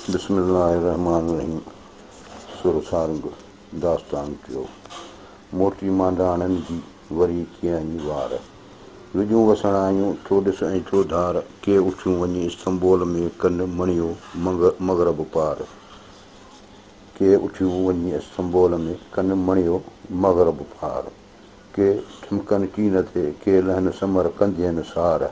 بسم الله الرحمٰن الرحيم سر سارنگ داستان ٽيو موٽي مانڊاڻن جي وري ڪيائين وار وڄون وسڻ آيون چوڏس ۽ چوڌار ڪي اٺيون وڃي استنبول ۾ ڪن مڻيو مغرب پار ڪي اٺيون وڃي استنبول ۾ ڪن مڻيو مغرب پار ڪي ٺمڪن چين تي ڪي لهن سمر ڪنڌين سار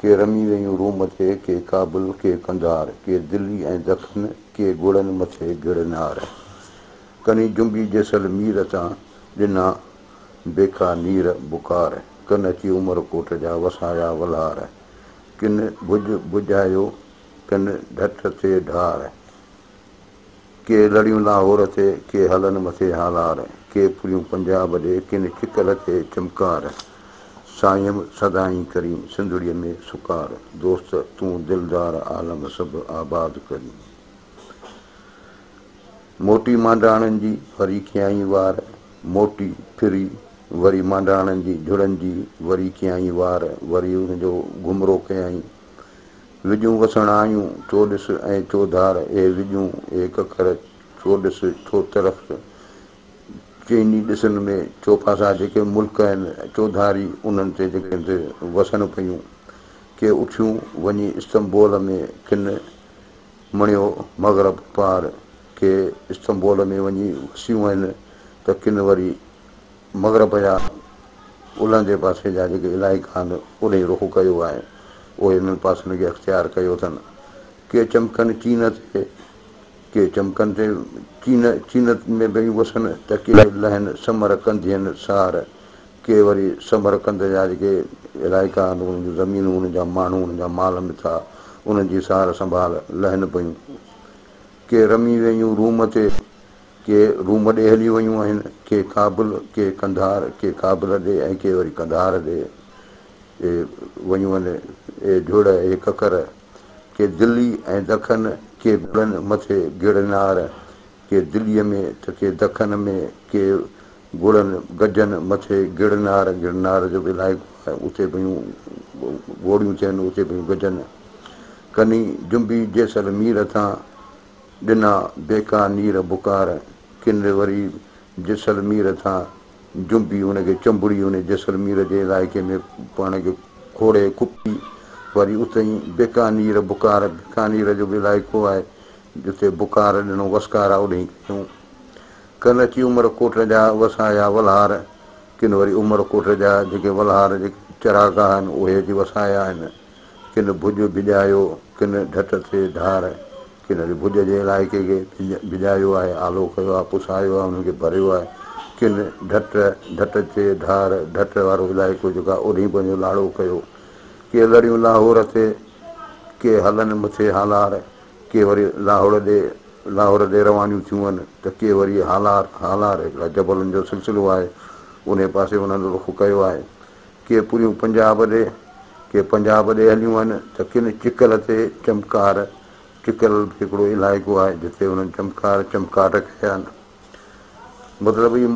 ڪي رمي ويون روم تي، ڪي ڪابل، ڪي قنڌار، ڪي دلي ۽ دکن، ڪي گڙن مٿي گرنار. ڪني جنبي جيسلمير تان ڏنا بيڪا نير بڪار، ڪن اچي عمر ڪوٽ جا وسايا ولهار، ڪن ڀڄ ڀڄايو، ڪن ڍٺ تي ڍار. ڪي لڙيون لاهور تي، ڪي هلن مٿي هالار، ڪي پوريون پنجاب ڏي، ڪن چڪل تي چمڪار. سائينم سدائين ڪرين سنڌڙيء ۾ سڪار، دوست تون دلدار عالم سڀ آباد ڪرين. موٽي مانڊاڻن جي وري ڪيائين وار، موٽي ڦري وري مانڊاڻن جي جھڙن جي وري ڪيائين وار، وري ان جو گھمرو ڪيائين. وڄون وسڻ آيون چوڏس ۽ چوڌار، اي وڄون، اي ڪڪر، چوڏس چوطرف، چئني ڏسن ۾ چوپاسا جيڪي ملڪ آهن چوڌاري انهن تي جيڪي وسن پيون. ڪي اٺيون وڃي استنبول ۾ ڪن مڻيو مغرب پار، ڪي استنبول ۾ وڃي وسيون آهن ته ڪن وري مغرب جا الهندي پاسي جا جيڪي علائقا آهن، اوڏانهن رخ ڪيو آهي. اهي انهن پاسن کي اختيار ڪيو اٿن. ڪي چمڪن چين تي، ڪي چمڪن تي چين چين ۾ پيون وسن ته ڪي لهن سمر ڪنڌين سار. ڪي وري سمر قند جا جيڪي علائقا آهن، انهن جون زمينون، انهن جا ماڻهو، انهن جا مال مٿا، انهن جي سار سنڀال لهن پيون. ڪي رمي ويون روم تي، ڪي روم ڏي هلي ويون آهن، ڪي ڪابل، ڪي قنڌار، ڪي ڪابل ڏي ۽ ڪي وري قنڌار ڏي ويون آهن. اي جھڙ، اي ڪڪر، ڪي دلي ۽ دکن، ڪي گڙن مٿي گرنار، ڪي دليء ۾ ته ڪي دکن ۾، ڪي گڙن، گجن، مٿي گرنار، گرنار جو به علائقو آهي، اتي پيون گوڙيون ٿين، اتي پيون گجن. ڪني جنبي جيسلمير تان ڏنا بيڪا نير بڪار، ڪن وري جيسلمير تان جنبي ان کي چنبڙي ان جيسلمير جي علائقي ۾ پاڻ کي کوڙي ڪپي وري اتي ئي بيڪانير بڪار، بيڪانير جو به علائقو آهي جتي بڪار ڏنو وسڪارا اوڏهين ڪيون. ڪن اچي عمر ڪوٽ جا وسايا ولهار، ڪن وري عمر ڪوٽ جا جيڪي ولهار جيڪي چراگاهه آهن اهي اچي وسايا آهن. ڪن ڀڄ ڀڄايو، ڪن ڍٽ تي ڍار، ڪن وري ڀڄ جي علائقي کي ڀڄايو آهي، آلو ڪيو آهي، پسايو آهي، انهن کي ڀريو آهي. ڪن ڍٽ، ڍٽ تي ڍار، ڍٽ وارو علائقو جيڪو آهي اوڏهين پنهنجو لاڙو ڪيو. ڪي لڙيون لاهور تي، ڪي هلن مٿي هالار، ڪي وري لاهور ڏي، لاهور ڏي روانيون ٿيون آهن ته ڪي وري هالار، هالار هڪڙا جبلن جو سلسلو آهي، انهي پاسي انهن رخ ڪيو آهي. ڪي پوريون پنجاب ڏي، ڪي پنجاب ڏي هليون آهن ته ڪن چڪل تي چمڪار، چڪل به هڪڙو علائقو آهي جتي انهن چمڪار، چمڪاٽ ڪيا آهن. مطلب اهي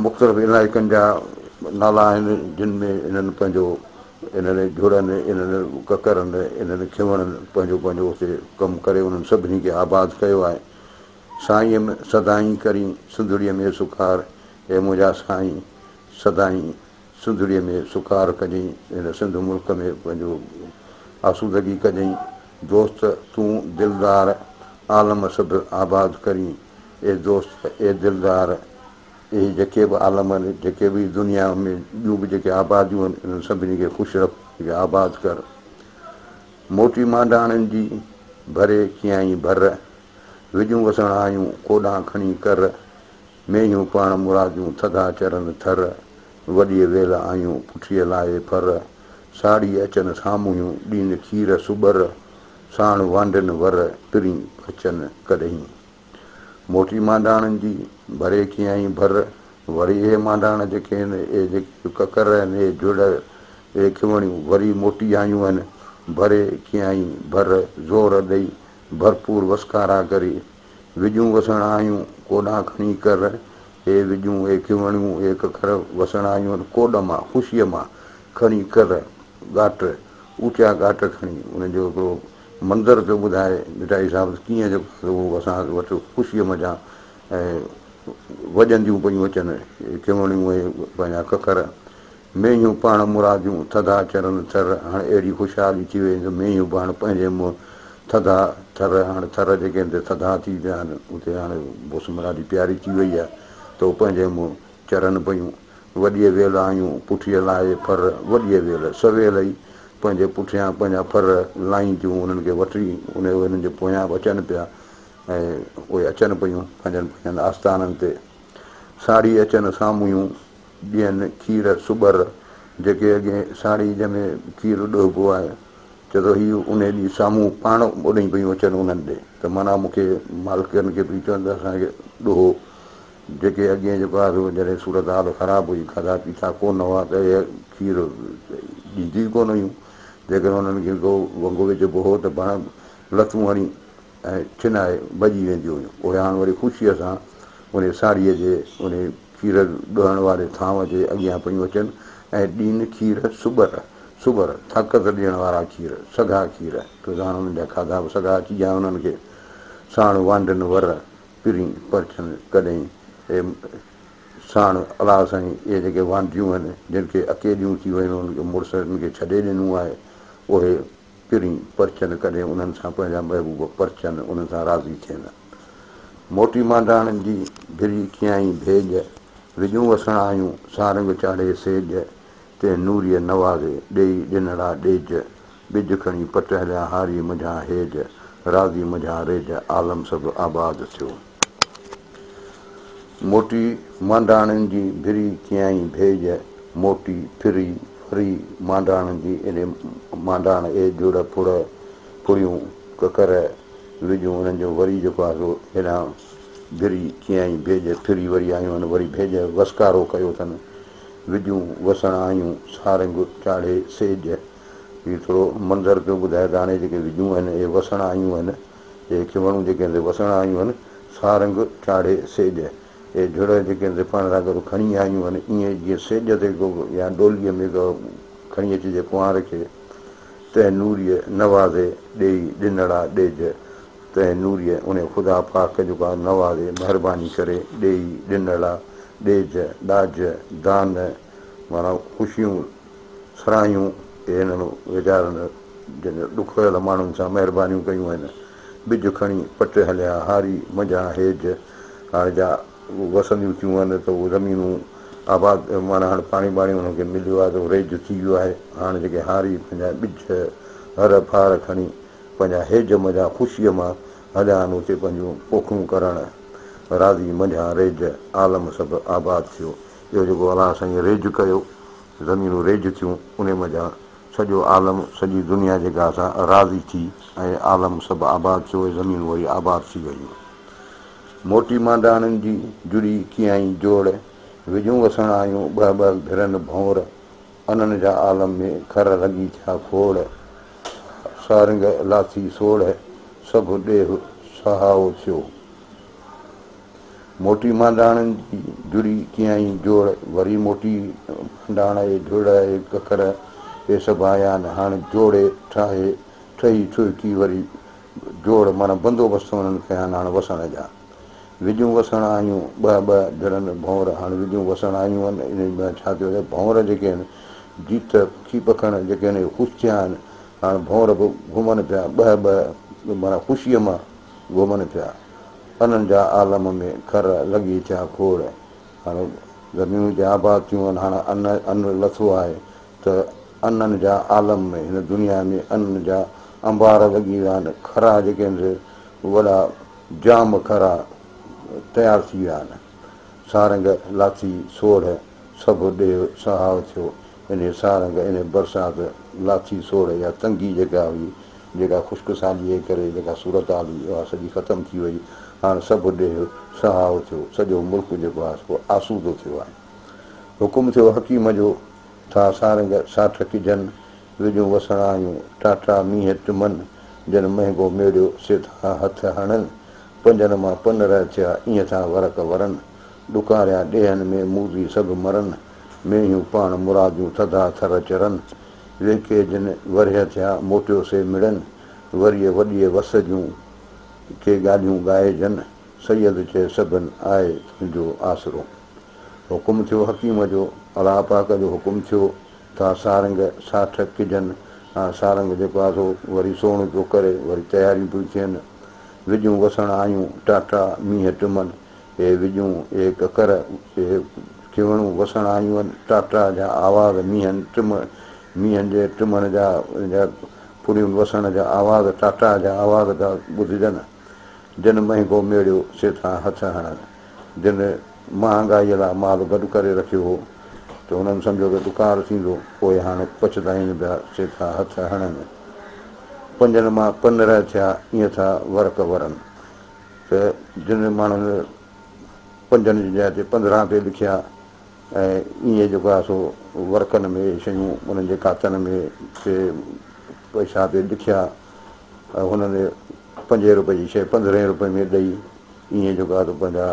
مختلف علائقن جا نالا آهن جن ۾ انهن پنهنجو انهن جھڙن، انهن ڪڪرن، انهن کيوڻن پنهنجو پنهنجو اتي ڪم ڪري انهن سڀني کي آباد ڪيو آهي. سائين سدائين ڪرين سنڌڙيء ۾ سڪار، اي منهنجا سائين سدائين سنڌڙيء ۾ سڪار ڪجئين، هن سنڌ ملڪ ۾ پنهنجو آسودگي ڪجئين، دوست تون دلدار، عالم سڀ آباد ڪرين، اي دوست، اي دلدار، اهي جيڪي به عالم آهن، جيڪي به دنيا ۾ ٻيون به جيڪي آباديون آهن، انهن سڀني کي خوش رک، انهن کي آباد ڪر. موٽي مانڊاڻن جي ڀري ڪيائين ڀر، وڄون وسڻ آيون ڪوڏان کڻي ڪر، مينهيون پاڻ مراديون ٿڌا چرن ٿر، وڏيء ويل آيون پٺيء لائي ڦر، ساڙي اچن سامهيون ڏين کير سٻر، ساڻ وانڍين ور پرين پرچن ڪڏهين. موٽي مانڊاڻن جي ڀري ڪيائين ڀر، وري اهي مانڊاڻ جيڪي آهن، اهي جيڪي ڪڪر آهن، اهي جڙ، اهي کيوڻيون وري موٽي آيون آهن، ڀري ڪيائين ڀر، زور ڏئي ڀرپور وسڪارا ڪري، وڄون وسڻ آيون، ڪوڏان کڻي ڪر، اي وڄون، اي کيوڻيون، اي ڪکر وسڻ آيون، ڪوڏ مان، خوشيء مان، کڻي ڪر، ڳاٽ، اوچا ڳاٽ کڻي، ان جو هڪڙو منظر پيو ٻڌائي ڀٽائي صاحب ته ڪيئن جيڪو آهي اهو اسان وٽ خوشيء منجهان ۽ وڄنديون پيون اچن کنوڻيون ۽ پنهنجا ڪڪر. مينهيون پاڻ مراديون ٿڌا چرن ٿر، هاڻ اهڙي خوشحالي ٿي وئي جو مينهيون به هاڻ پنهنجي منهن ٿڌا ٿر، هاڻ ٿر جيڪي آهن سي ٿڌا ٿي پيا آهن، اتي هاڻ موسم ڏاڍي پياري ٿي وئي آهي ته هو پنهنجي منهن چرن پيون. وڏيء ويل آيون پٺيء لاهي ڦر، وڏيء ويل سويل ئي پنهنجي پٺيان پنهنجا ڦر لائينديون انهن کي وٺي انهن جي پويان به اچن پيا ۽ اهي اچن پيون پنهنجن پنهنجن آستانن تي. ساڙهي اچن سامهيون ڏين کير سٻر، جيڪي اڳئين ساڙهي جنهن ۾ کير ڏهبو آهي، چئي ٿو هي انهي ڏينهن سامهون پاڻ اوڏهين پيون اچن انهن ڏي ته معنيٰ مون کي مالڪن کي پئي چون ته اسان کي ڏهو، جيڪي اڳئين جيڪو آهي سو جڏهن صورتحال خراب هئي کاڌا پيتا ڪونه هئا ته اهي کير ڏينديون ئي ڪونه هيون، جيڪڏهن انهن کي ڪو ونگو وجهبو هو ته پاڻ لتون هڻي ۽ ڇنائي ڀڄي وينديون هيون. اهي هاڻ وري خوشيء سان انهي ساڙهيء جي انهي کير ڏهڻ واري ٿانو جي اڳيان پيون اچن ۽ ڏين کير سٻر، سٻر، طاقت ڏيڻ وارا کير، سگها کير، ڇو ته هاڻ انهن جا کاڌا به سگها اچي ويا آهن انهن کي. ساڻ وانڍن ور، پرين پرچن ڪڏهين اي ساڻ الله سائين اهي جيڪي وانڍيون آهن، جن کي اڪيليون ٿي ويون آهن، مڙس انهن کي ڇڏي ڏنو آهي، اهي پرين پرچن ڪڏهن انهن سان پنهنجا محبوب پرچن انهن سان راضي ٿين. موٽي مانڊاڻن جي ڀري ڪيائين ڀيڄ، وڄون وسڻ آيون سارنگ چاڙهي سيڄ، تنهن نوريء نوازي ڏيئي ڏنڙا ڏيج، ٻج کڻي پٽ هليا هاري منجهان هيج، راضي منجهان ريج عالم سڀ آباد ٿيو. موٽي مانڊاڻن جي ڀري ڪيائين ڀيڄ، موٽي ڦري ڦري مانڊاڻن جي ايڏي مانڊاڻ اي جڙ ڦڙ ڦڙيون ڪڪر وڄون انهن جو وري جيڪو آهي سو هيڏانهن ڀري ڪيائين ڀيڄ، ڦري وري آيون آهن وري ڀيڄ وسڪارو ڪيو اٿن وڄون وسڻ آيون سارنگ چاڙهي سيڄ. هي ٿورو منظر پيو ٻڌائي ته هاڻي جيڪي وڄون آهن اهي وسڻ آيون آهن اهي کنوڻون جيڪي آهن سي وسڻ آيون آهن سارنگ چاڙهي سيڄ اهي جھڙ جيڪي آهن سي پاڻ سان گڏ کڻي آيون آهن ائين جيئن سيڄ تي ڪو يا ڏوليء ۾ ڪو کڻي اچجي ڪنوار کي تنهن نوريء نوازي ڏيئي ڏنڙا ڏيج تنهن نوريء انهي خدا پاڪ جيڪو آهي نوازي مهرباني ڪري ڏيئي ڏنڙا ڏيج ڏاج دان معنيٰ خوشيون سراهيون اهي هنن ويچارن جن ڏکويل ماڻهن سان مهربانيون ڪيون آهن. ٻج کڻي پٽ هليا هاري منجهان هيج. هاڻي جا وسنديون ٿيون آهن ته اهي زمينون آباد معنيٰ هاڻي پاڻي ٻاڻي انهن کي مليو آهي ته ريج ٿي ويو آهي. هاڻي جيڪي هاري پنهنجا ٻج هر ڦار کڻي پنهنجا هيج منجهان خوشيء مان هليا آهن اتي پنهنجون پوکون ڪرڻ. راضي منجهان ريج عالم سڀ آباد ٿيو. اهو جيڪو الله سائين ريج ڪيو زمينون ريج ٿيون، انهي منجهان سڄو عالم، سڄي دنيا جيڪا سا راضي ٿي ۽ عالم سڀ آباد ٿيو ۽ زمينون وري آباد ٿي ويون. موٽي مانڊاڻن جي جڙي ڪيائين جوڙ، وڄون وسڻ آيون ٻهه ٻهه گهرن ڀونر، انن جا عالم ۾ کر لڳي ٿيا کوڙ، سارنگ لاٿي سوڙهه، سڀ ڏيهه سهائو ٿيو. موٽي مانڊاڻن جي جڙي ڪيائين جوڙ، وري موٽي مانڊاڻ اي جھڙ اي ڪڪر اي سڀ آيا آهن، هاڻ جوڙي ٺاهي ٺهي ٺهڪي وري جوڙ معنيٰ بندوبست انهن ڪيا آهن هاڻ وسڻ جا. وڄون وسڻ آيون ٻه ٻه جھڙن ڀونر، هاڻ وڄون وسڻ آيون آهن، انهي ۾ ڇا ٿيو ته ڀونر جيڪي آهن جيت پکي پکڻ جيڪي آهن اهي خوش ٿيا آهن، هاڻ ڀونر به گھمن پيا ٻه ٻه معنيٰ خوشيء مان گھمن پيا. انهن جا عالم ۾ کر لڳي ٿيا کوڙ. هاڻ زمينون جي آباد ٿيون آهن، هاڻ ان ان لٿو آهي ته انن جا عالم ۾ هن دنيا ۾ انن جا انبار لڳي ويا آهن، کرا جيڪي آهن سي وڏا جام کرا تيار ٿي ويا آهن. سارنگ لاٿي سوڙهه سڀ ڏيهه سهائو ٿيو. انهيء سارنگ، انهيء برسات لاٿي سوڙهه يا تنگي جيڪا هئي، جيڪا خشڪ ساليء جي ڪري جيڪا صورتحال هئي، اها سڄي ختم ٿي وئي. هاڻ سڀ ڏيهه سهائو ٿيو، سڄو ملڪ جيڪو آهي سو آسودو ٿيو آهي. حڪم ٿيو حڪيم جو، ٿا سارنگ ساٺ ڪجن، وڄون وسڻ آيون، ٽاٽا مينهن ٽمن، جن مهنگو ميڙيو، سي ٿا هٿ هڻن، پنجن مان پنرهه ٿيا، ايئن ٿا ورق ورن، ڏڪاريا ڏيهن ۾، موذي سڀ مرن، مينهيون پاڻ مراديون، ٿڌا ٿر چرن. ويڪي جن ورهيه ٿيا، موٽيو سي مڙن. وريء وڏيء وس جون ڪي ڳالهيون ڳائجن، سيد چئي سڀن آهي تنهنجو آسرو. حڪم ٿيو حڪيم جو، الله پاڪ جو حڪم ٿيو، ٿا سارنگ ساٺ ڪجن. هاڻ سارنگ جيڪو آهي سو وري سوڻ پيو ڪري، وري تياريون پيون ٿين. وڄون وسڻ آيون، ٽاٽا مينهن ٽمن. اهي وڄون، اهي ڪڪر، اهي کيوڻون وسڻ آيون آهن. ٽاٽا جا آواز، مينهن ٽم، مينهن جي ٽمڻ جا، ان جا ڦڙيون وسڻ جا آواز، ٽاٽا جا آواز پيا ٻڌجن. جن مهنگو ميڙيو، سي ٿا هٿ هڻن. جن مهانگائيء لاء مال گڏ ڪري رکيو هو ته هنن سمجهيو ته ڏڪار ٿيندو، پوء هاڻ پڇتائين پيا، سي ٿا هٿ هڻن. پنجن مان پنرهن ٿيا، ائين ٿا ورق ورن. ته جن ماڻهن پنجن جي جاء تي 15 پئي لکيا ۽ ائين جيڪو آهي سو ورقن ۾ شيون انهن جي کاتن ۾ سي پئسا پئي لکيا ۽ هنن پنجين روپئي جي شيء پندرهين روپئي ۾ ڏئي ائين جيڪو آهي سو پنهنجا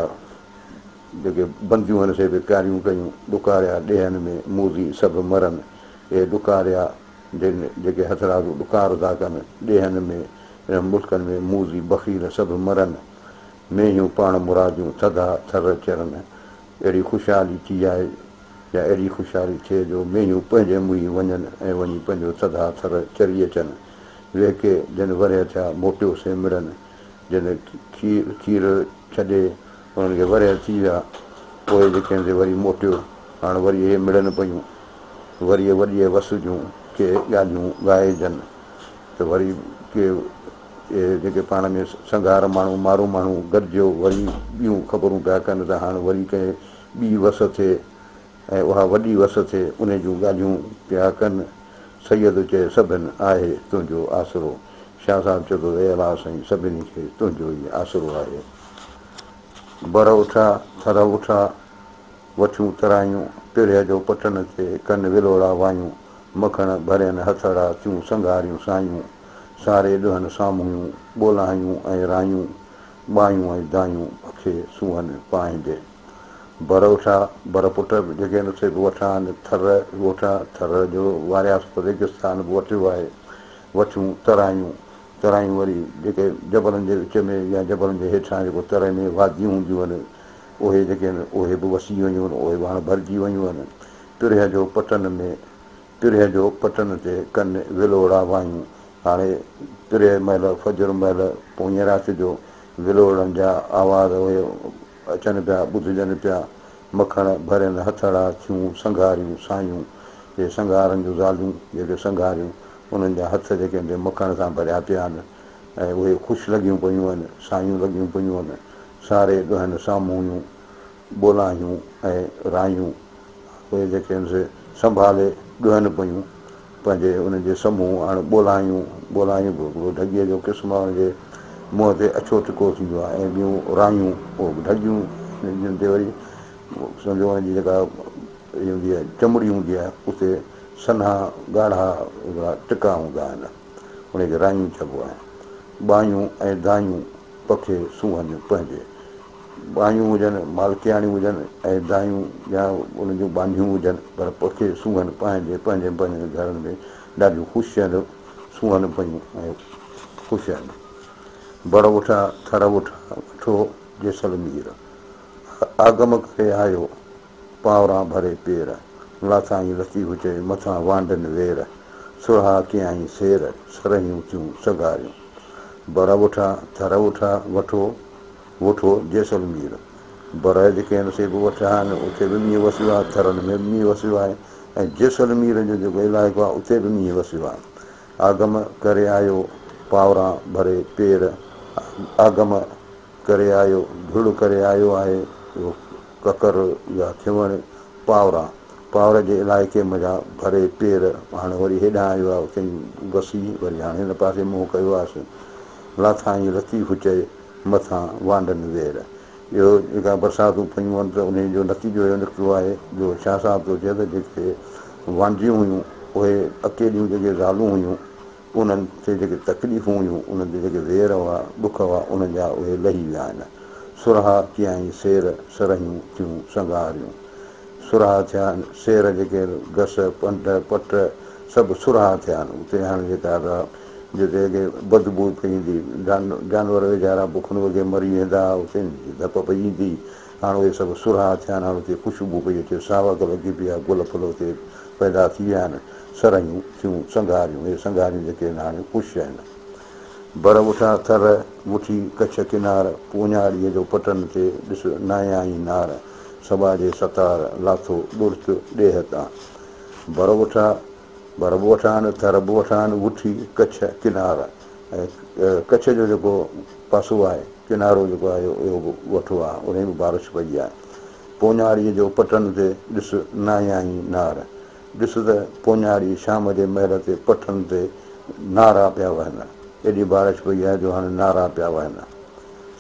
جيڪي بنديون آهن سي به پياريون ڪيون. ڏڪاريا ڏيهن ۾ موذي سڀ مرن، اهي ڏڪاريا جن جيڪي هٿرادو ڏڪار ٿا ڪن، ڏيهن ۾ انهن ملڪن ۾ موذي بخيل سڀ مرن. مينهيون پاڻ مراديون ٿڌا ٿر چرن، اهڙي خوشحالي ٿي آهي يا اهڙي خوشحالي ٿئي جو مينهيون پنهنجي منهين وڃن ۽ وڃي پنهنجو ٿڌا ٿر چري اچن. ويهڪي جن ورهيه ٿيا موٽيو سي مڙن، جن کير ڇڏي انهن کي ورهيه ٿي ويا، پوء جيڪي سي وري موٽيو، هاڻ وري اهي مڙن پيون. وريء وڏيء وس جون ڪي ڳالهيون ڳائجن ته وري ڪي اهي جيڪي پاڻ ۾ سنگهار ماڻهو، مارو ماڻهو گڏجيو وري ٻيون خبرون پيا ڪن ته هاڻ وري ڪنهن ٻي وس ٿئي ۽ اها وڏي وس ٿئي، انهي جون ڳالهيون پيا ڪن. سيد چئي سڀن آهي تنهنجو آسرو. شاهه صاحب چئي ٿو ته اي الله سائين سڀني کي تنهنجو ئي آسرو آهي. بر اٺا، ٿر اٺا، وٺيون ترايون، پرهه جو پٽن تي ڪن ولوڙا وايون، مکڻ ڀرين هٿڙا، ٿيون سنگهاريون سايون، ساري ڏهن سامهيون، ٻولاهيون ۽ رايون، ٻايون ۽ دايون، پکي سونهن پائيندي. بر اٺا، بر پٽ به جيڪي آهن سي به وٺا آهن، ٿر به اٺا، ٿر جو وارياسو ريگستان به وٺيو آهي، وٺيون ترايون، ترايون وري جيڪي جبلن جي وچ ۾ يا جبلن جي هيٺان جيڪو تري ۾ واديون هونديون آهن، اهي جيڪي آهن اهي به وسي ويون آهن، اهي به هاڻ ڀرجي ويون آهن. پرهه جو پٽن ۾، پرهه جو پٽن تي ڪن ولوڙا وايون. هاڻي پرهه مهل، فجر مهل، پوئين رات جو ولوڙن جا آواز اهي اچن پيا، ٻڌجن پيا. مکڻ ڀرين هٿڙا ٿيون سنگهاريون سايون. اهي سنگهارن جون زالون جيڪي سنگهاريون، انهن جا هٿ جيڪي آهن سي مکڻ سان ڀريا پيا آهن ۽ اهي خوش لڳيون پيون آهن، سايون لڳيون پيون آهن. ساري ڏهن سامهون ٻولاهيون ۽ رايون اهي جيڪي آهن سي سنڀالي ڏهن پيون پنهنجي انهن جي سامهون هاڻ ٻولاهيون، ٻولاهيون به هڪڙو ڍڳيء جو قسم آهي، ان جي منهن تي اڇو ٽڪو ٿيندو آهي ۽ ٻيون رايون اهي به ڍڳيون جن تي وري سمجهو ان جي جيڪا هي هوندي آهي چمڙي هوندي آهي اتي سنها ڳاڙها هڪڙا ٽڪا هوندا آهن ان کي رايون چئبو آهي. ٻايون ۽ دايون پکي سونهن پنهنجي. ٻايون هجن، مالڪياڻيون هجن ۽ دايون يا انهن جون ٻانهيون هجن پر پکي سونهن پنهنجي پنهنجن پنهنجن گهرن ۾ ڏاڍيون خوش آهن، سونهن پيون ۽ خوش آهن. بڙ وٺا، ٿر وٺا، وٺو جيسلمير. آگم ڪري آيو، پاوران ڀري پير. لاٿائين لطيف چئي، مٿان وانڍن وير. سرها ڪيائين سير، سرهيون ٿيون سگهاريون. بر وٺا، ٿر وٺا، وٺو، وٺو جيسلمير. بر جيڪي آهن سي به وٺا آهن، اتي به مينهن وسيو آهي، ٿرن ۾ به مينهن وسيو آهي ۽ جيسلمير جو جيڪو علائقو آهي اتي به مينهن وسيو آهي. آگم ڪري آيو، پاوران ڀري پير. آگم ڪري آيو، ڌڙ ڪري آيو آهي، اهو ڪڪر يا کيوڻ پاوران، پاور جي علائقي منجهان ڀري پير هاڻي وري هيڏانهن آيو آهي، اتي وسي وري هاڻي هن پاسي منهن ڪيو آهيس. لاٿائين لطيف چئي، مٿان وانڍن وير. اهو جيڪا برساتون پيون آهن ته انهيء جو نتيجو اهو نڪتو آهي جو شاهه صاحب ٿو چئي ته جيڪي وانڍيون هيون، اهي اڪيليون جيڪي زالون هيون، انهن تي جيڪي تڪليفون هيون، انهن تي جيڪي وير هئا، ڏک هئا، انهن جا اهي لهي ويا آهن. سرها ڪيائين سير، سرهيون ٿيون سنگهاريون. سرها ٿيا آهن، سير جيڪي گس، پنڊ، پٽ سڀ سرها ٿيا آهن. اتي هاڻي جيڪا جتي اڳي بدبوء پئي ايندي، جانور ويچارا بکن وڳي مري ويندا ها، اتي ڌپ پئي ايندي، هاڻ اهي سڀ سرها ٿيا آهن، هاڻ اتي خوشبو پئي اچي، ساوڪ لڳي پئي آهي، گل ڦل اتي پيدا ٿي ويا آهن، سرهيون ٿيون سنگهاريون، اهي سنگهاريون جيڪي آهن هاڻي خوش آهن. بر وٺا ٿر، وٺي ڪڇ ڪنار، پوڃاڙيء جو پٽن تي ڏس نايائين نار، سٻاجهي ستار، لاٿو ڏرت ڏيهه تان. بر وٺا بر به وٺان، ٿر به وٺان، وٺي ڪڇ ڪنار ۽ ڪڇ جو جيڪو پاسو آهي، ڪنارو جيڪو آهي اهو به وٺو آهي، انهي ۾ بارش پئي آهي. پوڃاڙيء جو پٽن تي ڏس نايائين نار. ڏس ته پوڃاڙي شام جي مهل تي پٽن تي نارا پيا وهن. ايڏي بارش پئي آهي جو هاڻي نارا پيا وهن.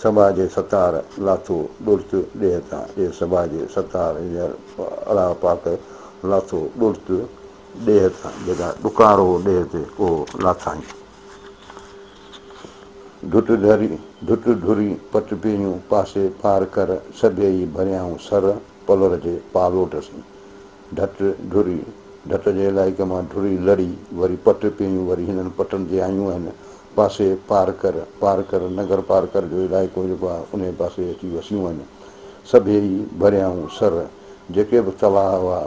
سٻاجهي ستار لاٿو ڏرت ڏيهه تان. اي سٻاجهي ستار يعني الله پاڪ لاٿو ڏرت ڏيهه تان جيڪا ڏڪار هو ڏيهه تي اهو لاٿائين. ڍٽ ڍري ڍٽ ڍري پٽ پينيون پاسي پار ڪر سڀيئي ڀريائون سر پلر جي پالوٽ سين. ڍٽ ڍري ڍٽ جي علائقي مان ڍري لڙي وري پٽ پينيون وري هنن پٽن تي آيون آهن. پاسي پارڪر پارڪر ننگر پارڪر جو علائقو جيڪو آهي انهي پاسي اچي وسيون آهن. سڀيئي ڀريائون سر جيڪي به تلاء هئا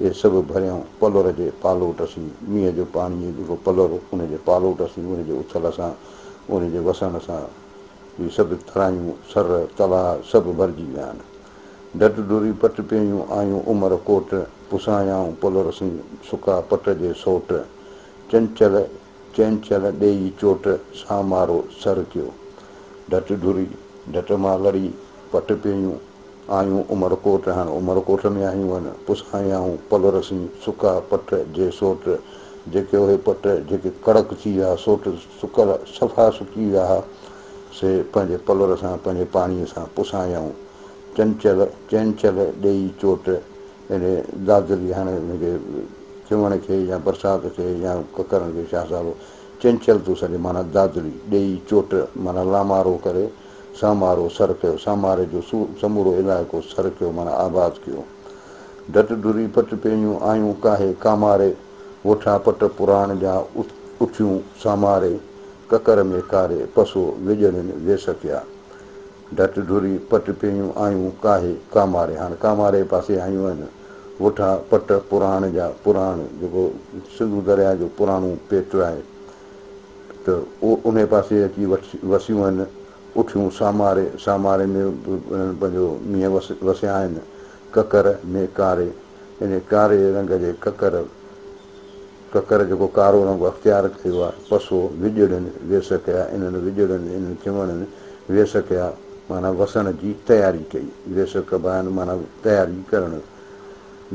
اهي سڀ ڀريائون پلر جي پالوٽ سين، مينهن جو پاڻي جيڪو پلر ان جي پالوٽ سين، ان جي اٿل سان، ان جي وسڻ سان اهي سڀ ترايون، سر، تلاء سڀ ڀرجي ويا آهن. ڍٽ ڍوري پٽ پيون آيون عمر ڪوٽ، پسايائون پلر سين سڪا پٽ جي سوٽ، چنچل چينچل ڏيئي چوٽ سامارو سر ڪيو. ڍٽ ڍوري ڍٽ مان لڙي پٽ پيون آيون عمر ڪوٽ هاڻ عمر ڪوٽ ۾ آيون آهن پسايائون پلر سين سڪا پٽ جي سوٽ جيڪي اهي پٽ جيڪي ڪڙڪ ٿي ويا سوٽ سڪل صفا سڪي ويا ها سي پنهنجي پلر سان پنهنجي پاڻي سان پسايائون چنچل چينچل ڏيئي چوٽ يعني دادلي هاڻي ان کي کنوڻ کي يا برسات کي يا ڪڪرن کي شاهه صاحب چنچل ٿو سڏي معنيٰ دادلي ڏيئي چوٽ معنيٰ لامارو ڪري سامارو سر ڪيو، ساماري جو سمورو علائقو سر ڪيو معنيٰ آباد ڪيو. ڍٽ ڍري پٽ پينيون آيون ڪاهي ڪاماري، وٺا پٽ پراڻ جا اٺيون ساماري، ڪڪر ۾ ڪاري پسو وڄڙين ويس ڪيا. ڍٽ ڍري پٽ پينيون آيون ڪاهي ڪاماري، هاڻ ڪاماري پاسي آيون آهن. وٺا پٽ پراڻ جا، پراڻ جيڪو سنڌو درياء جو پراڻو پيٽ آهي. ته انهي پاسي اچي وسيون آهن. اٺيون ساماري، ساماري ۾ به انهن پنهنجو مينهن وسيا آهن. ڪڪر ۾ ڪاري، يعني ڪاري رنگ جي ڪڪر، ڪڪر جيڪو ڪارو رنگ اختيار ڪيو آهي، پسو وڄڙين ويس ڪيا، انهن وڄڙين، انهن کنوڻين ويس ڪيا، معنيٰ وسڻ جي تياري ڪئي. ويس ڪبا آهن معنيٰ تياري ڪرڻ.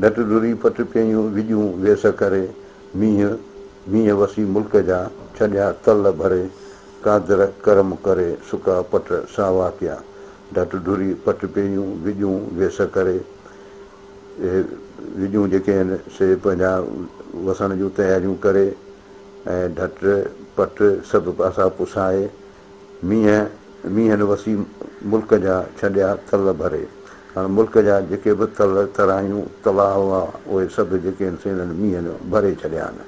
ڍٽ ڍري پٽ پيون وڄون ويس ڪري، مينهن مينهن وسي ملڪ جا، ڇڏيا تل ڀري، قادر ڪرم ڪري، سڪا پٽ ساوا ڪيا. ڍٽ ڍري پٽ پيون وڄون ويس ڪري، اهي وڄون جيڪي آهن سي پنهنجا وسڻ جون تياريون ڪري ۽ ڍٽ پٽ سڀ پاسا پسائي، مينهن مينهن وسي ملڪ جا ڇڏيا تل ڀري. هاڻ ملڪ جا جيڪي به تل، ترايون، تلاء هئا، اهي سڀ جيڪي آهن سي انهن مينهن ڀري ڇڏيا آهن.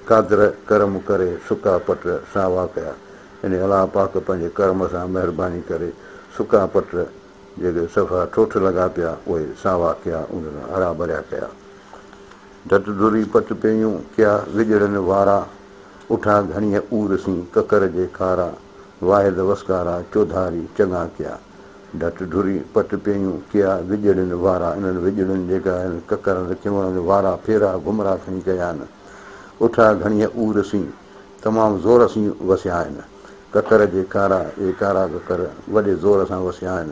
قادر ڪرم ڪري سڪا پٽ ساوا ڪيا. يعني الله پاڪ پنهنجي ڪرم سان مهرباني ڪري سڪا پٽ جيڪي صفا ٺوٺ لڳا پيا، اهي ساوا ڪيا، انهن هرا ڀريا ڪيا. ڍٽ ڍري پٽ پيون ڪيا وڄڙن وارا. اٺا گهڻيء اور سين ڪڪر جي کارا، واحد وسڪارا چوڌاري چڱا ڪيا. ڍٽ ڍري پٽ پيون ڪيا وڄڙين وارا، انهن وڄڙين جيڪا آهن ڪڪرن کنوڻن وارا ڦيرا گهمرا کڻي ڪيا آهن. اٺا گهڻيء اور سين تمام زور سين وسيا آهن. ڪڪر جي کارا، اهي ڪارا ڪڪر وڏي زور سان وسيا آهن.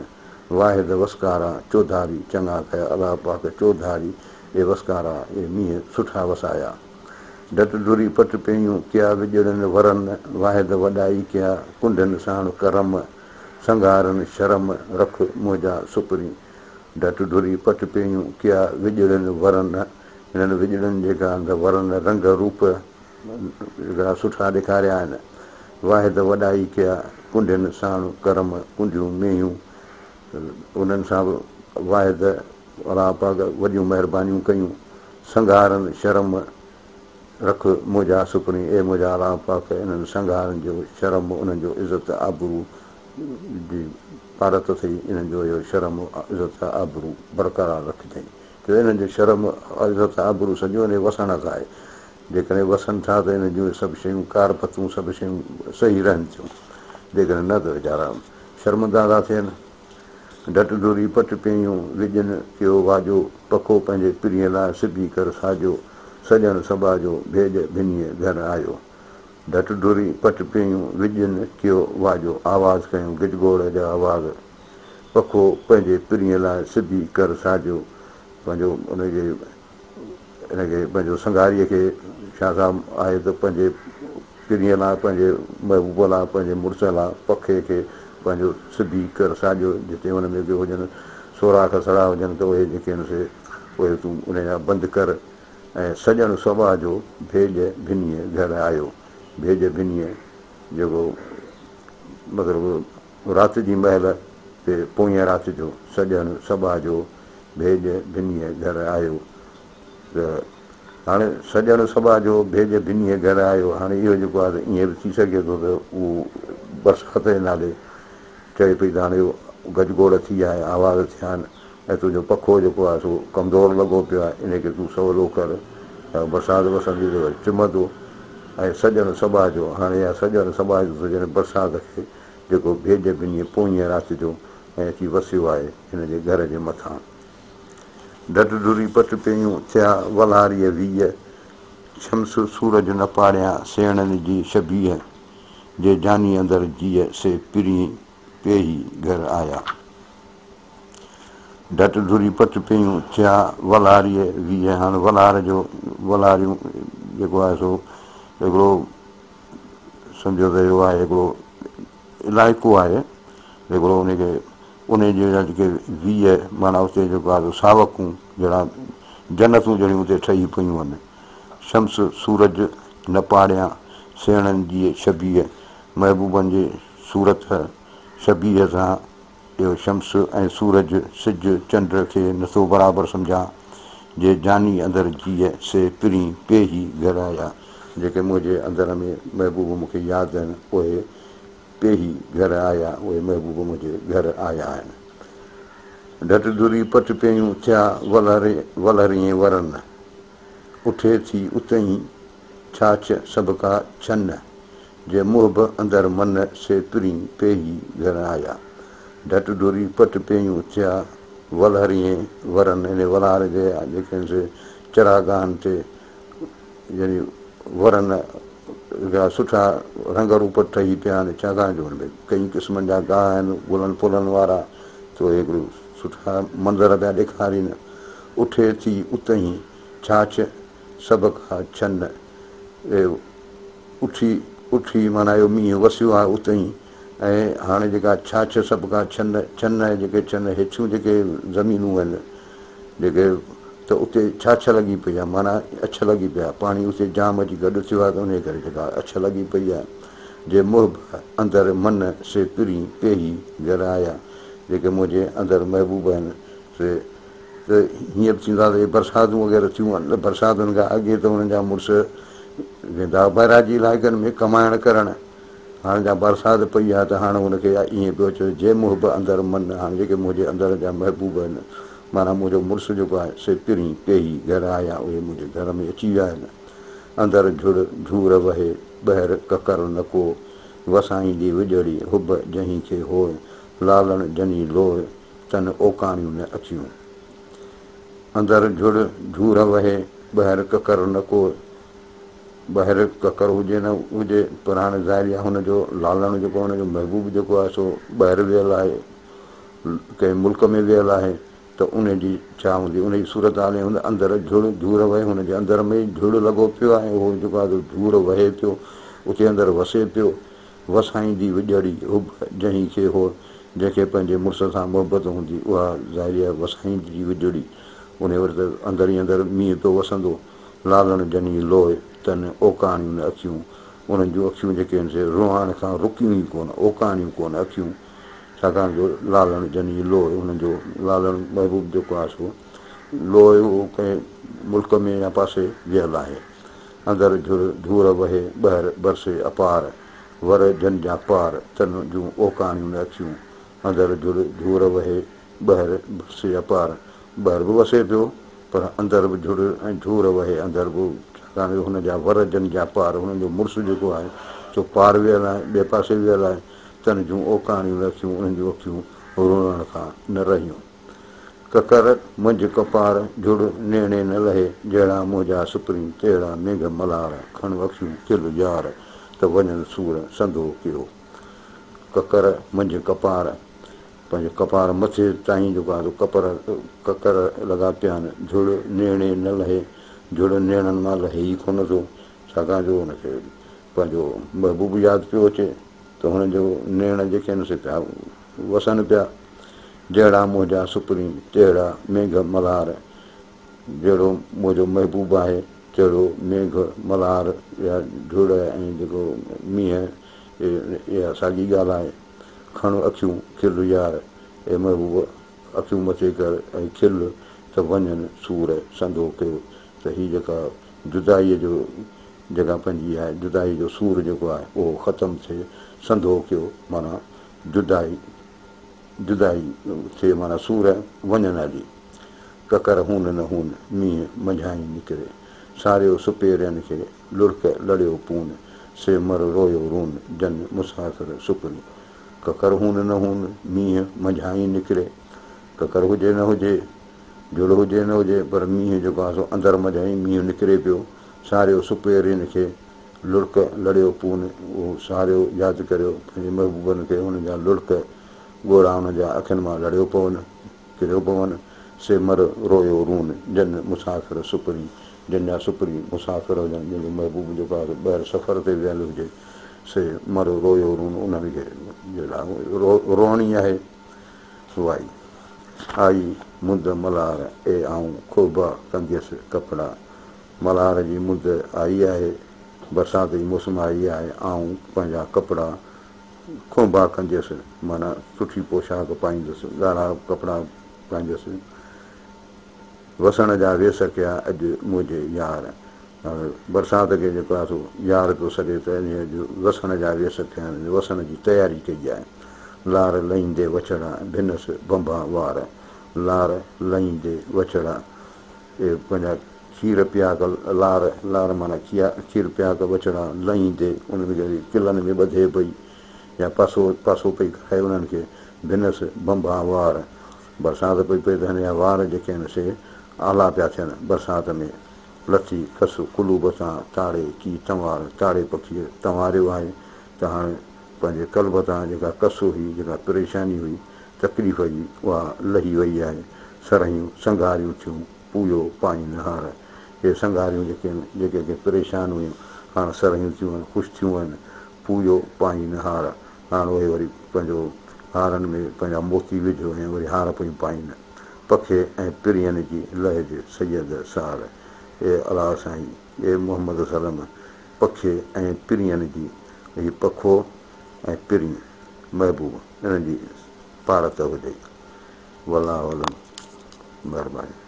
واحد وسڪارا چوڌاري چڱا ڪيا، الله پاڪ چوڌاري اهي وسڪارا اهي مينهن سٺا وسايا. ڍٽ ڍري پٽ پيون، ڪيا وڄڙن ورن، واحد وڏائي ڪيا، ڪنڍن ساڻ ڪرم، سنگهارن شرم، رک منهنجا سپرين. ڍٽ ڍري پٽ پيون، ڪيا وڄڙن ورن، هنن وڄڙن جيڪا ورن رنگ روپ هڪڙا سٺا ڏيکاريا آهن. واحد وڏائي ڪيا، ڪنڍين ساڻ ڪرم، ڪنڍيون مينهيون، انهن سان به واحد الله پاڪ وڏيون مهربانيون ڪيون. سنگهارن شرم، رک منهنجا سپرين، اي منهنجا الله پاڪ! انهن سنگهارن جو شرم، انهن جو عزت آبرو جي پارت اٿئي، انهن جو اهو شرم، عزت آبرو برقرار رکجانء. جو انهن جو شرم، عزت آبرو سڄو انهي وسڻ سان آهي. جيڪڏهن وسن ٿا ته انهن جون سڀ شيون، ڪار پتون سڀ شيون صحيح رهن ٿيون. جيڪڏهن نه ته ويچارا شرمندا ٿا ٿين. ڍٽ ڍوري پٽ پيون، وڄن ڪيو واڄو، پکو پنهنجي پرينء لاء سبي ڪر ساڄو، سڄڻ سٻاجهو، ڀيڄ ڀنيء گهر آيو. ڍٽ ڍوري پٽ پيون، وڄن ڪيو واڄو، آواز ڪيون گجگوڙ جا آواز، پکو پنهنجي پرينء لاء سبي ڪر ساڄو، پنهنجو ان جي ان کي پنهنجو سنگهاريء کي شاهه صاحب آهي ته پنهنجي پرينء لاء، پنهنجي محبوب لاء، پنهنجي مڙس لاء پکي کي پنهنجو سبي ڪر ساڄو، جتي ان ۾ به هجن سوراخ سڙا هجن ته اهي جيڪي آهن سي اهي تون ان جا بند ڪر ۽ سڄڻ سٻا جو ڀيڄ ڀنيء گهر آيو. ڀيڄ ڀنيء جيڪو مطلب رات جي مهل تي پوئين رات جو سڄڻ سٻا جو ڀيڄ ڀنيء گهر آيو ته هاڻي سڄڻ سٻا جو ڀيڄ ڀنيء گهر آيو هاڻي اهو جيڪو آهي ته ائين به ٿي سگهي ٿو ته اهو برسات جي نالي چئي پئي ته هاڻي اهو گجگوڙ ٿي آهي آواز ٿيا آهن ۽ تنهنجو پکو جيڪو آهي سو ڪمزور لڳو پيو آهي ان کي تون سولو ڪر ته برسات وسندي ته وري چمندو ۽ سڄڻ سٻا جو هاڻي اها سڄڻ سٻا جو ته جڏهن برسات کي جيڪو ڀيڄ ڀنيء پوئينء رات جو ۽ اچي وسيو آهي هن جي گهر جي مٿان. ڍٽ ڍري پٽ پيون، ٿيا ولهاريء ويء. شمس سورج نه پاڙيان، سيڻن جي شبيهه. جي جاني اندر جيء، سي پرين پيهي گهر آيا. ڍٽ ڍري پٽ پيون، ٿيا ولهاريء ويء. هاڻ ولهار جو ولهاريون جيڪو آهي سو هڪڙو سمجهو ته اهو آهي هڪڙو علائقو آهي هڪڙو ان کي ان جي جيڪي ويهه معنيٰ اتي جيڪو آهي سو ساوڪون جهڙا جنتون جهڙيون اتي ٺهي پيون آهن. شمس سورج نه پاڙيان سيڻن جي شبيهه محبوبن جي صورت شبيهه سان اهو شمس ۽ سورج، سج، چنڊ کي نٿو برابر سمجهان، جي جاني اندر جيء، سي پرين پيهي گهر آيا. جيڪي منهنجي اندر ۾ محبوب مون کي ياد آهن، اهي پيهي گهر آيا، اهي محبوب منهنجي گهر آيا آهن. ڍٽ ڍري پٽ پيون، ٿيا ولهرين ورن. اٺي ٿي اتهين، ڇاڇ سڀڪا ڇن. جي محب اندر من، سي پرين پيهي گهر آيا. ڍٽ ڍري پٽ پيون، ٿيا ولهرين ورن. يعني ولهار جي جيڪي آهن سي چراگاهن تي يعني ورن هڪڙا سٺا رنگ روپ ٺهي پيا آهن، ڇاڪاڻ جو ان ۾ ڪئين قسمن جا گاهه آهن، گلن ڦلن وارا، ته اهي هڪڙو سٺا منظر پيا ڏيکارين. اٺي ٿي اتهين، ڇاڇ سڀ کا ڇن. اهي اٺي اٺي معنيٰ اهو مينهن وسيو آهي اتهين ۽ هاڻي جيڪا ڇاڇ سڀ کا ڇن، ڇن ۽ جيڪي ڇن هيٺيون جيڪي زمينون آهن، جيڪي ته اتي ڇاڇ لڳي پئي آهي معنيٰ اڇ لڳي پئي آهي، پاڻي اتي جام اچي گڏ ٿيو آهي ته انهيء ڪري جيڪا اڇ لڳي پئي آهي. جي محب اندر من سي پرين پيهي گهر آيا، جيڪي منهنجي اندر محبوب آهن سي ته هيئن به ٿيندو آهي ته برساتون وغيره ٿيون آهن ته برساتن کان اڳي ته انهن جا مڙس ويندا هئا بئراجي علائقن ۾ ڪمائڻ ڪرڻ. هاڻ جا برسات پئي آهي ته هاڻ هن کي ائين پيو اچي جي محب اندر من، هاڻ جيڪي منهنجي اندر جا محبوب آهن، معنيٰ منهنجو مڙس جيڪو آهي، سي پرين پيهي گهر آيا، اهي منهنجي گهر ۾ اچي ويا آهن. اندر جهڙ جهور وهي، ٻهر ڪڪر نه ڪو، وسائيندي وڄڙي، حب جنهين کي هوء، لالڻ جني لوء، تن اوڪاڻيون نه اکيون. اندر جهڙ جهور وهي، ٻهر ڪڪر نه ڪو، ٻاهر ڪڪر هجي نه هجي پر هاڻي ظاهري آهي هن جو لالڻ جيڪو هن جو محبوب جيڪو آهي سو ٻاهر ويل آهي ڪنهن ملڪ ۾ ويل آهي ته ان جي ڇا هوندي ان جي صورت حال هن اندر جهڙ جهور وهي هن جي اندر ۾ جهڙ لڳو پيو آهي اهو جيڪو آهي جهور وهي پيو اتي اندر وسي پيو وسائيندي وڄڙي حب جنهين کي هو جنهن کي پنهنجي مڙس سان محبت هوندي اها ظاهري آهي وسائيندي وڄڙي ان وري ته اندر ئي اندر مينهن پيو وسندو لالڻ جني لوء، تن اوڪاڻيون نه اکيون. انهن جون اکيون جيڪي آهن سي روئاڻ کان رڪيون ئي ڪونه، اوڪاڻيون ڪونه اکيون، ڇاڪاڻ جو لالڻ جني لوء، انهن جو لالڻ محبوب جيڪو آهي سو لوء اهو ڪنهن ملڪ ۾ يا پاسي ويل آهي. اندر جھڙ ڌوڙ وهي، ٻهر برسي اپار، ور جن جا پار، تن جون اوڪاڻيون نه اکيون. اندر جھڙ ڌوڙ وهي، ٻهر برسي اپار، ٻهر به وسي پيو، پر اندر به جھڙ ۽ ڌوڙ وهي، اندر به، ڇاڪاڻ جو هن جا ور جن جا پار، هنن جو مڙس جيڪو آهي، سو پار ويل آهي، ٻئي پاسي ويل آهي، تن جون اوڪاڻيون نه اکيون، انهن جون اکيون روئڻ کان نه رهيون. ڪڪر منجهه ڪپار، جھڙ نيڻي نه لهي، جهڙا منهنجا سپرين، تهڙا ميگهه ملهار، کڻ اکيون کل يار، ته وڃن سور سنڌو ڪيو. ڪڪر منجهه ڪپار، پنهنجو ڪپار مٿي تائين جيڪو آهي سو ڪپر، ڪڪر لڳا پيا آهن، جھڙ نيڻي نه لهي، جھڙ نيڻن مان لهي ئي ڪونه ٿو، ڇاڪاڻ جو هن کي پنهنجو محبوب ياد پيو اچي ته هن جو نيڻ جيڪي آهن سي پيا وسن پيا. جهڙا منهنجا سپرين، تهڙا ميگهه ملهار. جهڙو منهنجو محبوب آهي، تهڙو ميگهه ملهار يا جهڙ ۽ جيڪو مينهن، اها ساڳي ڳالهه آهي. کڻ اکيون کل يار، اي محبوب اکيون مٿي ڪر ۽ کل ته وڃن سور سنڌو ڪيو ته هي جيڪا جدائيء جو جيڪا پنهنجي آهي جدائيء جو سور جيڪو آهي اهو ختم ٿئي سنڌو ڪيو معنيٰ جدائي جدائي ٿئي معنيٰ سور وڃن هلي. ڪڪر هون نه هون مينهن منجهائين نڪري. ساريو سپيرين کي لڙڪ لڙيو پون، سي مر رويو رون جن مسافر سپرين. ڪڪر هون نه هون مينهن منجهائين نڪري. ڪڪر هجي نه هجي، جڙ هجي نه هجي پر مينهن جيڪو آهي سو اندر منجهائين مينهن نڪري پيو. ساريو سپيرين کي لڙڪ لڙيو پون، اهو ساريو ياد ڪريو پنهنجي محبوبن کي انهن جا لڙڪ ڳوڙها انهن جا اکين مان لڙيو پون، ڪريو پون، سي مر رويو رون، جن مسافر سپرين، جن جا سپرين مسافر هجن، جن جو محبوب جيڪو آهي سو ٻاهر سفر تي ويل هجي، سي مر رويو رون، انهن کي جي لاء روئڻي آهي. وائي آئي مند ملهار، اي آئون کوبا ڪنديس ڪپڙا. ملهار جي مند آئي آهي، برسات جي موسم آئي آهي، آئون پنهنجا ڪپڙا کونڀا ڪنديس، معنيٰ سٺي پوشاڪ پائيندس، ڳاڙها ڪپڙا پائيندس. وسڻ جا ويس ڪيا اڄ منهنجي يار. هاڻي برسات کي جيڪو آهي سو يار پيو سڏي ته انهيء اڄ وسڻ جا ويس ڪيا آهن، وسڻ جي تياري ڪئي آهي. لار لئيندي وڇڙا، ڀنس ڀنڀا وار. لار لئيندي وڇڙا. اهي پنهنجا کير پياڪ لار، لار معنيٰ کير پياڪ ٻچڙا لهيندي انهن کي ڪلن ۾ ٻڌي پئي يا پاسو پاسو پئي ڪرائي انهن کي ڀنس ڀنڀا وار. برسات پئي پئي ته هن جا وار جيڪي آهن سي آلا پيا ٿين برسات ۾. لٿي ڪس قلوب تان تاڙي ڪي تنوار، تاڙي پکيء تنواريو آهي ته هاڻي پنهنجي قلب تان جيڪا ڪس هئي، جيڪا پريشاني هئي، تڪليف هئي، اها لهي وئي آهي. سرهيون سنگهاريون ٿيون، پويو پائين هار. اهي سنگهاريون جيڪي آهن، جيڪي اڳي پريشان هيون، هاڻ سرهيون ٿيون آهن، خوش ٿيون آهن. پويو پائين هار. هاڻ اهي وري پنهنجو هارن ۾ پنهنجا موتي وجهيو ۽ وري هار پيون پائين. پکي ۽ پرين جي لهج سيد سار. اي الله سائين، اي محمد صلعم، پکي ۽ پرين جي، هي پکو ۽ پرين، محبوب، انهن جي پارت هجئي. والله اعلم. مهرباني.